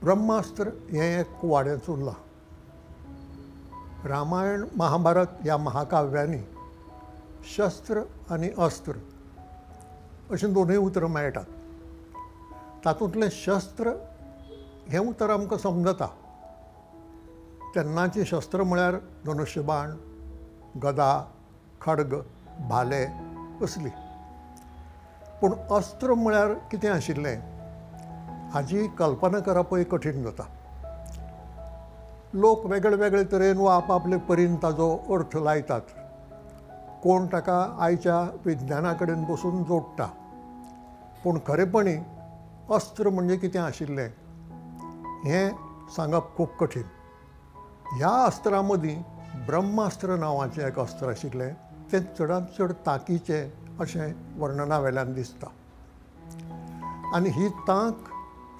ब्रह्मास्त्र हें एक कुवाडेंच उरलां. रामायण महाभारत ह्या महाकाव्यांनी शस्त्र आनी अस्त्र अशीं दोनूय उतरां मेळटात. तातूंतलें शस्त्र हें उतर आमकां समजता. तेन्नाचीं शस्त्र म्हळ्यार धनुष्यबाण, गदा, खड्ग, भाले असली. पूण अस्त्र म्हळ्यार कितें आशिल्लें हाजी कल्पना करपय कठीण जाता. लोक वेगळे वेगळे तरेन वा आपआपले परीन ताजो अर्थ लायतात. कोण ताका आयच्या विज्ञाना कडेन बसून जोडटा. पूण खरेपणी अस्त्र म्हणजे कितें आशिल्लें हें सांगप खूब कठीण. ह्या अस्त्रां मदीं ब्रह्मास्त्र नांवाचें एक अस्त्र आशिल्लें, तें चडांत चड तांकीचें अशें वर्णना वेल्यान दिसता. आनी ही तांक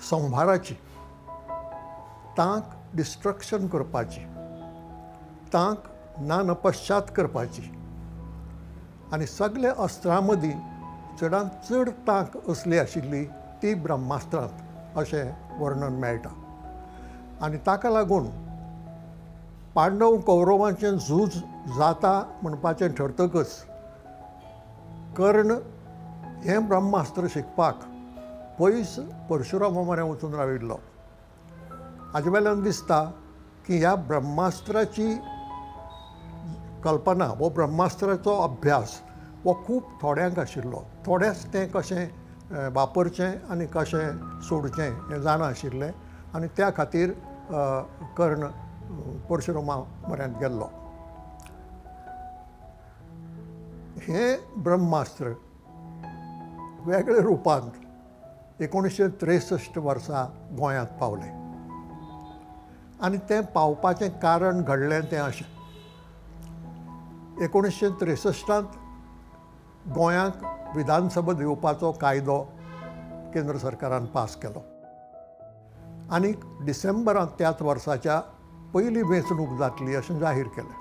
संहाराची, तांक डिस्ट्रक्शन करपाची, तांक ना नपश्चात करपाची. आनी सगल्या अस्त्रां मदीं चडांत चड तांक असली आशिल्ली ती ब्रह्मास्त्रांत अशें वर्णन मेळटा. आनी ताका लागून पांडव कौरवांचें झूज जाता म्हणपाचें ठरतकच कर्ण हें ब्रह्मास्त्र शिकपाक पयस परशुरामा म्हऱ्यांत वचून राविल्लो. हाजे वेल्यान दिसता की ह्या ब्रह्मास्त्राची कल्पना वो ब्रह्मास्त्राचो अभ्यास हो खूब थोड्यांक आशिल्लो. थोड्याच तें कशें वापरचें आनी कशें सोडचें हें जाणा आशिल्लें आनी त्या खातीर कर्ण परशुरामा म्हऱ्यांत गेल्लो. हें ब्रह्मास्त्र वेगळे रुपांत 1963 वर्सा गोंयांत पावलें. आनी तें पावपाचें कारण घडलें तें अशें, 1963 गोंयांक विधानसभा दिवपाचो कायदो केंद्र सरकारान पास केलो आनी डिसेंबरांत त्याच वर्साच्या पयली वेंचणूक जातली अशें जाहीर केलें.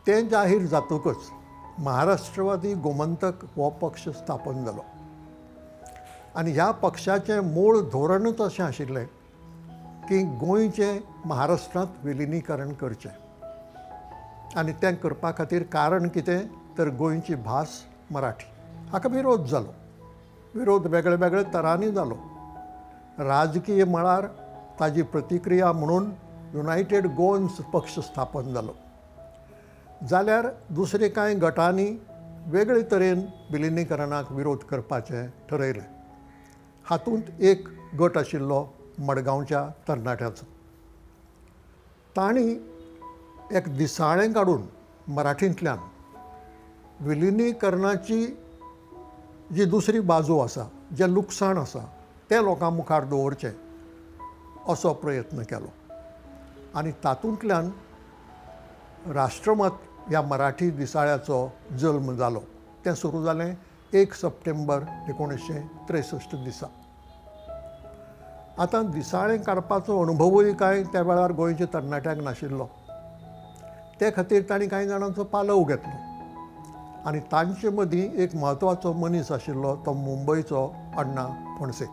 तें जाहीर जातकच महाराष्ट्रवादी गोमंतक हो पक्ष स्थापन जालो आनी ह्या पक्षाचें मूळ धोरणूच अशें आशिल्लें की गोंयचें महाराष्ट्रांत विलिनीकरण करचें. आनी तें करपा खातीर कारण कितें तर गोंयची भास मराठी. हाका विरोध जालो. विरोध वेगळे वेगळे तरांनी जालो. राजकीय मळार ताजी प्रतिक्रिया म्हणून युनायटेड गोवन्स पक्ष स्थापन जालो. जाल्यार दुसरे कांय गटांनी वेगळे तरेन विलिनीकरणाक विरोध करपाचें ठरयलें. हातूंत एक गट आशिल्लो मडगांवच्या तरणाट्याचो. तांणी एक दिसाळें काडून मराठींतल्यान विलिनीकरणाची जी दुसरी बाजू आसा, जें लुकसाण आसा तें लोकां मुखार दवरचें असो प्रयत्न केलो. आनी तातूंतल्यान राष्ट्रमत ह्या मराठी दिसाळ्याचो जल्म जालो. तें सुरू जालें 1 सप्टेंबर 1963 दिसा. आतां दिसाळें काडपाचो अणभवूय कांय त्या वेळार गोंयच्या तरणाट्यांक नाशिल्लो. ते खातीर तांणी कांय जाणांचो पालव घेतलो आनी तांचे मदीं एक म्हत्वाचो मनीस आशिल्लो तो मुंबयचो अण्णा फणसे.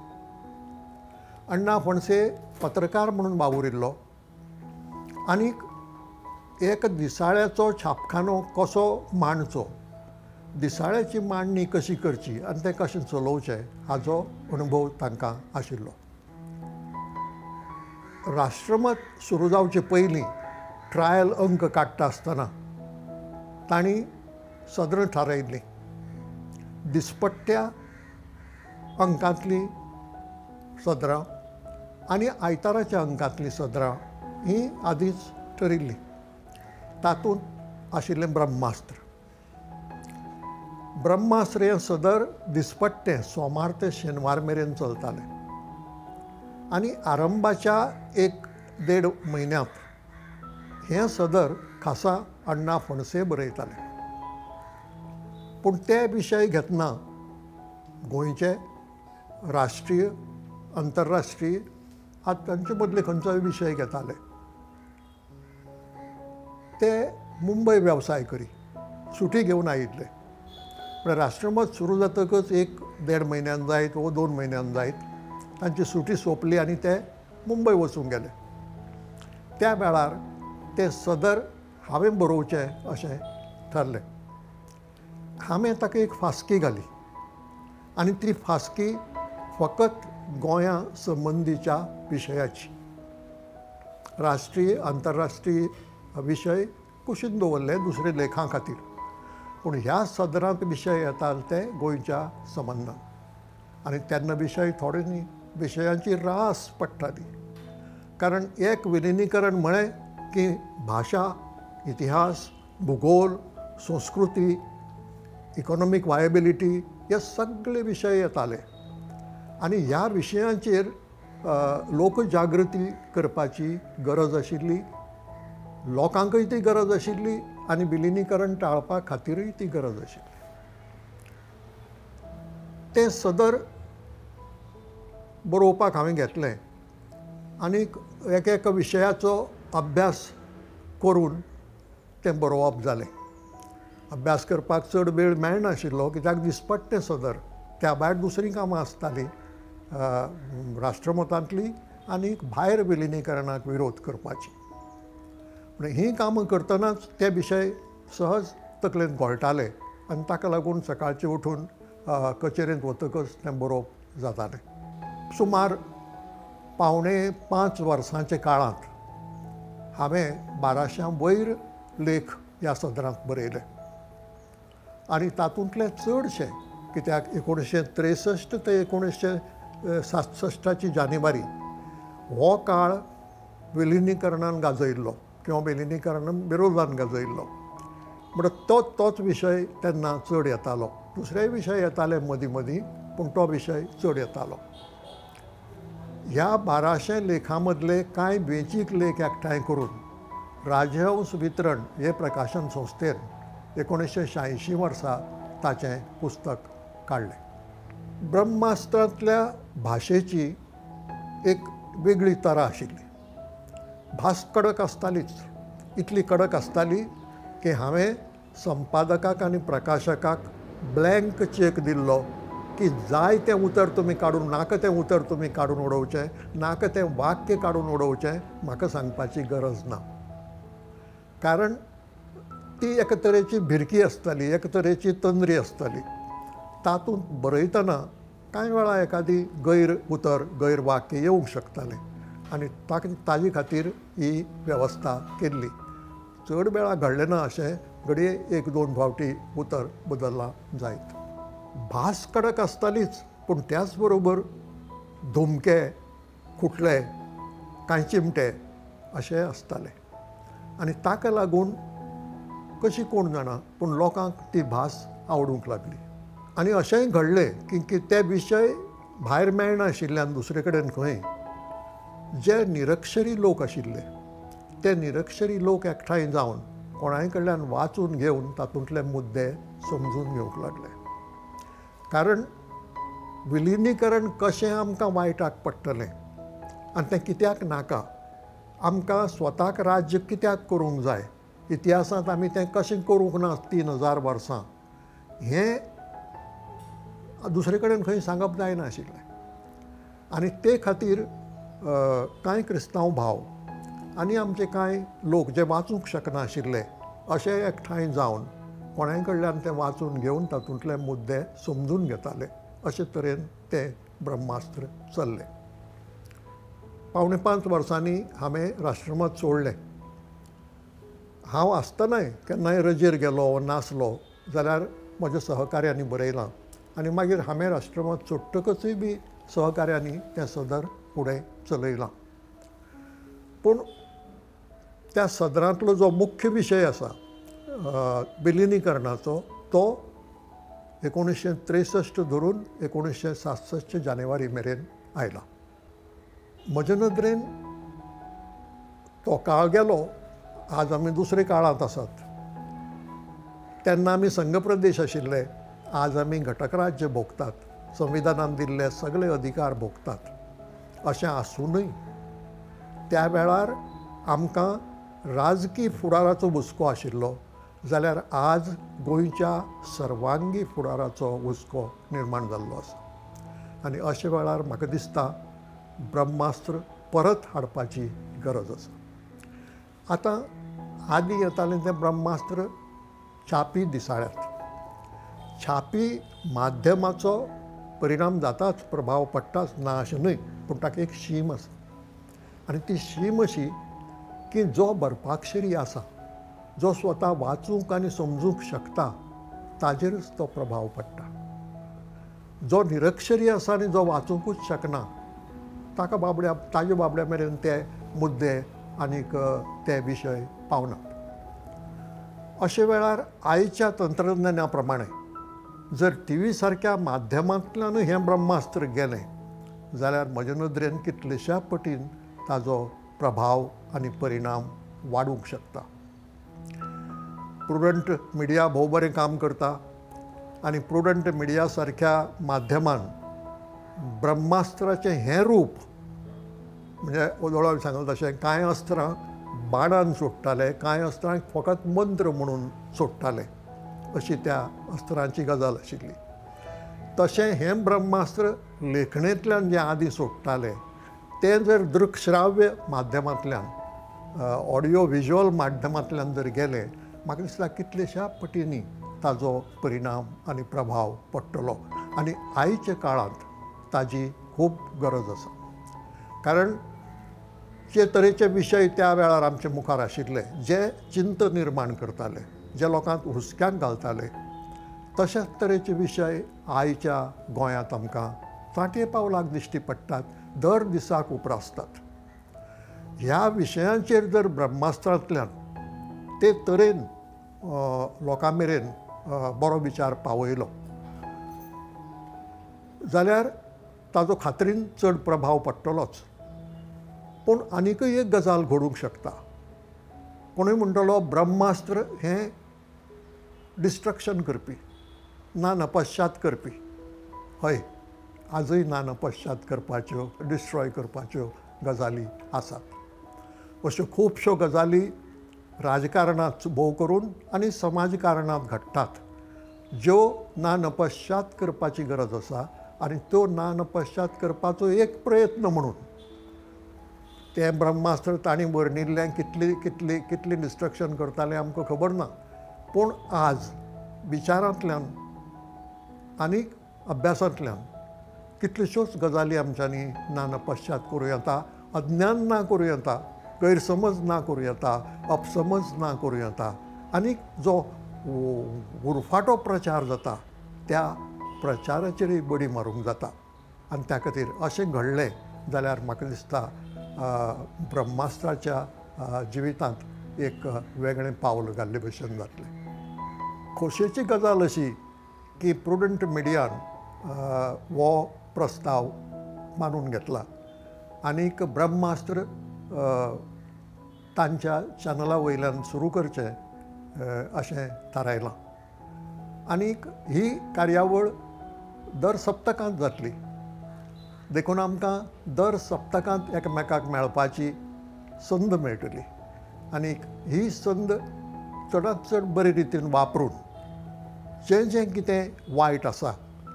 अण्णा फणसे पत्रकार म्हणून वावुरिल्लो आनी एक दिसाळ्याचो छापखानो कसो मांडचो, दिसाळ्याची मांडणी कशी करची आनी तें कशें चलोवचें हाजो अणभव तांकां आशिल्लो. राष्ट्रमत सुरू जावचे पयलीं ट्रायल अंक काडटा आसतना तांणी सदरां थारायिल्लीं. दिसपट्ट्या अंकांतलीं सदरां आनी आयताराच्या अंकांतलीं सदरां हीं आदींच ठरिल्लीं. तातूंत आशिल्लें ब्रह्मास्त्र. ब्रह्मास्त्र हें सदर दिसपट्टें सोमार ते शेनवार मेरेन चलतालें आनी आरंभाच्या 1-1.5 म्हयन्यांत हें सदर खासा अण्णा फणसे बरयताले. पूण ते विशय घेतना गोंयचे राष्ट्रीय, अंतरराष्ट्रीय तांचे मदले खंयचोय विशय घेताले. ते मुंबय वेवसाय करी, सुटी घेवन आयिल्ले. म्हळ्यार राष्ट्रमत सुरू जातकच 1-1.5 म्हयन्यान जायत वो 2 म्हयन्यान जायत तांची सुटी सोंपली आनी ते मुंबय वचूंक गेले. त्या वेळार तें सदर हांवें बरोवचें अशें ठरलें. हांवें ताका एक फास्की घाली आनी ती फास्की फकत गोंया संबंदीच्या विशयाची. राष्ट्रीय आंतरराष्ट्रीय विशय कुशीन दवरले दुसरे लेखां खातीर, पूण ह्या सदरांत विशय येताले ते गोंयच्या संबंदान. आनी तेन्ना विशय थोडे न्ही, विशयांची रास पडटाली. कारण एक विलिनीकरण म्हळें की भाशा, इतिहास, भुगोल, संस्कृती, इकॉनॉमीक वायबिलिटी हे सगळे विशय येताले. आनी ह्या विशयांचेर लोकजागृती करपाची गरज आशिल्ली, लोकांकय ती गरज आशिल्ली आनी विलिनीकरण टाळपा खातीरूय ती गरज आशिल्ली. तें सदर बरोवपाक हांवें घेतलें आनी एक एका विशयाचो अभ्यास करून तें बरोवप जालें. अभ्यास करपाक चड वेळ मेळनाशिल्लो कित्याक दिसपट्टें सदर, त्या भायर दुसरीं कामां आसतालीं राष्ट्रमतांतलीं आनी भायर विलिनीकरणाक विरोध करपाची. पूण हीं कामां करतनाच ते विशय सहज तकलेंत घोळटाले आनी ताका लागून सकाळचें उठून कचेरेंत वतकच तें बरोवप जातालें. सुमार 4.75 वर्सांच्या काळांत हांवें 1200 वयर लेख ह्या सदरांत बरयले आनी तातूंतले चडशे, कित्याक 1963 ते 1967 जानेवारी हो काळ विलिनीकरणान गाजयिल्लो किंवा विलिनीकरण विरोधान गाजयिल्लो, म्हणटा तोच विशय तेन्ना चड येतालो. दुसरेय विशय येताले मदीं मदीं, पूण तो विशय चड येतालो. ह्या 1200 लेखां मदले कांय वेंचीक लेख एकठांय करून राजहंस वितरण हे प्रकाशन संस्थेन 1986 वर्सा ताचें पुस्तक काडलें. ब्रह्मास्त्रांतल्या भाशेची एक वेगळी तरा आशिल्ली. भास कडक आसतालीच, इतली कडक आसताली की हांवें संपादकाक आनी प्रकाशकाक ब्लँक चॅक दिल्लो की जाय तें उतर तुमी काडून, नाका तें उतर तुमी काडून उडोवचें, नाका तें वाक्य काडून उडोवचें, म्हाका सांगपाची गरज ना. कारण ती एके तरेची भिरकी आसताली, एके तरेची तंद्री आसताली. तातूंत बरयतना कांय वेळा एखादी गैर उतर, गैर वाक्य येवंक शकतालें आनी ताजे खातीर ही वेवस्था केल्ली. चड वेळा घडलें ना अशें, घडये 1-2 फावटी उतर बदल्लां जायत. भास कडक आसतालीच, पूण त्याच बरोबर धुमके, खुटले, कांय चिमटे अशे आसताले आनी ताका लागून कशी कोण जाणा पूण लोकांक ती भास आवडूंक लागली. आनी अशेंय घडलें की ते विशय भायर मेळनाशिल्ल्यान दुसरे कडेन खंय जे निरक्षरी लोक आशिल्ले ते निरक्षरी लोक एकठांय जावन कोणाय कडल्यान वाचून घेवन तातूंतले मुद्दे समजून घेवंक लागले. कारण विलिनीकरण कशें आमकां वायटाक पडटलें आनी तें कित्याक नाका, आमकां स्वताक राज्य कित्याक करूंक जाय, इतिहासांत आमी तें कशें करूंक ना 3000 वर्सां, हें दुसरे कडेन खंय सांगप जायनाशिल्लें. आनी ते खातीर कांय क्रिस्तांव भाव आनी आमचे कांय लोक जे वाचूंक शकनाशिल्ले अशे एकठांय जावन कोणाय कडल्यान तें वाचून घेवन तातूंतले मुद्दे समजून घेताले. अशे तरेन तें ब्रह्मास्त्र चल्लें. 4.75 वर्सांनी हांवें राष्ट्रमत सोडलें. हांव आसतनाय केन्नाय रजेर गेलो वा नासलो जाल्यार म्हज्या सहकार्यांनी बरयलां आनी मागीर हांवें राष्ट्रमत सोडटकचूय बी सहकार्यांनी तें सदर फुडें चलयलां. पूण त्या सदरांतलो जो मुख्य विशय आसा विलिनीकरणाचो तो 1963 धरून 1967 जानेवारी मेरेन आयला. म्हजे नदरेन तो काळ गेलो, आज आमी दुसरे काळांत आसात. तेन्ना आमी संघप्रदेश आशिल्ले, आज आमी घटक राज्य भोगतात, संविधानान दिल्ले सगळे अधिकार भोगतात. अशें आसुनूय त्या वेळार आमकां राजकी फुडाराचो हुस्को आशिल्लो, जाल्यार आज गोंयच्या सर्वांगी फुडाराचो हुस्को निर्माण जाल्लो आसा. आनी अशे वेळार म्हाका दिसता ब्रह्मास्त्र परत हाडपाची गरज आसा. आतां आदीं येतालें तें ब्रह्मास्त्र छापी दिसाळ्यांत. छापी माध्यमाचो परिणाम जाताच, प्रभाव पडटाच ना अशें न्हय, पूण ताका एक शीम आसा आनी ती शीम अशी की जो बरपाक्षरी आसा, जो स्वता वाचूंक आनी समजूंक शकता ताजेरच तो प्रभाव पडटा. जो निरक्षरी आसा आनी जो वाचुंकूच शकना ताका बाबड्या ताजे बाबड्या मेरेन ते मुद्दे आनीक ते विशय पावनात. अशे वेळार आयच्या तंत्रज्ञाना प्रमाणे जर टी व्ही सारक्या माध्यमांतल्यान हें ब्रह्मास्त्र गेलें जाल्यार म्हजे नदरेन कितलेश्या पटीन ताजो प्रभाव आनी परिणाम वाडूंक शकता. प्रुडंट मिडिया भोव बरें काम करता आनी प्रुडंट मिडिया सारक्या माध्यमान ब्रह्मास्त्राचें हें रूप म्हणजे ओदोळान सांगलें तशें कांय अस्त्रां बाणान सोडटाले, कांय अस्त्रांक फकत मंत्र म्हणून सोडटाले, अशी त्या अस्त्रांची गजाल आशिल्ली. तशें हें ब्रह्मास्त्र लेखणेंतल्यान जें आदीं सोडटाले तें जर दृकश्राव्य माध्यमांतल्यान, ऑडियो विज्युअल माध्यमांतल्यान जर गेलें, म्हाका दिसता कितलेश्या पटींनी ताजो परिणाम आनी प्रभाव पडटलो आनी आयच्या काळांत ताजी खूब गरज आसा. कारण जे तरेचे विशय त्या वेळार आमचे मुखार आशिल्ले, जे चिंतन निर्माण करताले, जे लोकांक हुस्क्याक घालताले, तशेच तरेचे विशय आयच्या गोंयांत आमकां चांटे पावलाक दिश्टी पडटात, दर दिसाक उप्रासतात. ह्या विशयांचेर जर ब्रह्मास्त्रांतल्यान ते तरेन लोकां मेरेन बरो विचार पावयलो जाल्यार ताजो खात्रीन चड प्रभाव पडटलोच. पूण आनीकय एक गजाल घडूंक शकता. कोणूय म्हणटलो ब्रह्मास्त्र हें डिस्ट्रक्शन करपी, ना नपश्चात करपी. हय, आजूय ना नपश्चात करपाच्यो, डिस्ट्रॉय करपाच्यो गजाली आसात. अश्यो खुबश्यो गजाली राजकारणांत भोव करून आनी समाजकारणांत घडटात, ज्यो ना नपश्चात करपाची गरज आसा आनी त्यो ना नपश्चात करपाचो एक प्रयत्न म्हणून तें ब्रह्मास्त्र तांणी वर्णिल्लें कितली कितली कितली डिस्ट्रक्शन करतालें आमकां खबर ना, पूण आज विचारांतल्यान आनी अभ्यासांतल्यान कितल्योश्योच गजाली आमच्यांनी ना नपश्चात करूं येता, अज्ञान ना करूं येता, गैरसमज ना करूं येता, अपसमज ना करूं येता आनी जो उरफाटो प्रचार जाता त्या प्रचाराचेरय बडी मारूंक जाता. आनी त्या खातीर अशें घडलें जाल्यार म्हाका दिसता ब्रह्मास्त्राच्या जिवितांत एक वेगळें पावल घाल्ले भशेन जातलें. खोशयेची गजाल अशी की प्रुडंट मिडियान हो प्रस्ताव मानून घेतला आनीक ब्रह्मास्त्र तांच्या चॅनला वयल्यान सुरू करचें अशें थारायलां. आनीक ही कार्यावळ दर सप्तकांत जातली, देखून आमकां दर सप्तकांत एकामेकाक मेळपाची संद मेळटली आनी ही संद चडांत चड बरे रितीन वापरून जें जें कितें वायट आसा,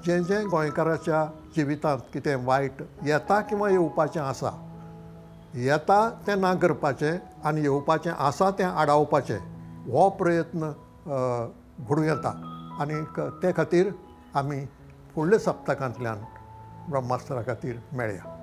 जें जें गोंयकाराच्या जिवितांत कितें वायट येता किंवा येवपाचें आसा, येता तें ना करपाचें आनी येवपाचें आसा तें आडावपाचें, हो प्रयत्न घडूं येता. आनी ते खातीर आमी फुडल्या सप्तकांतल्यान ब्रह्मास्त्रा खातीर मेळया.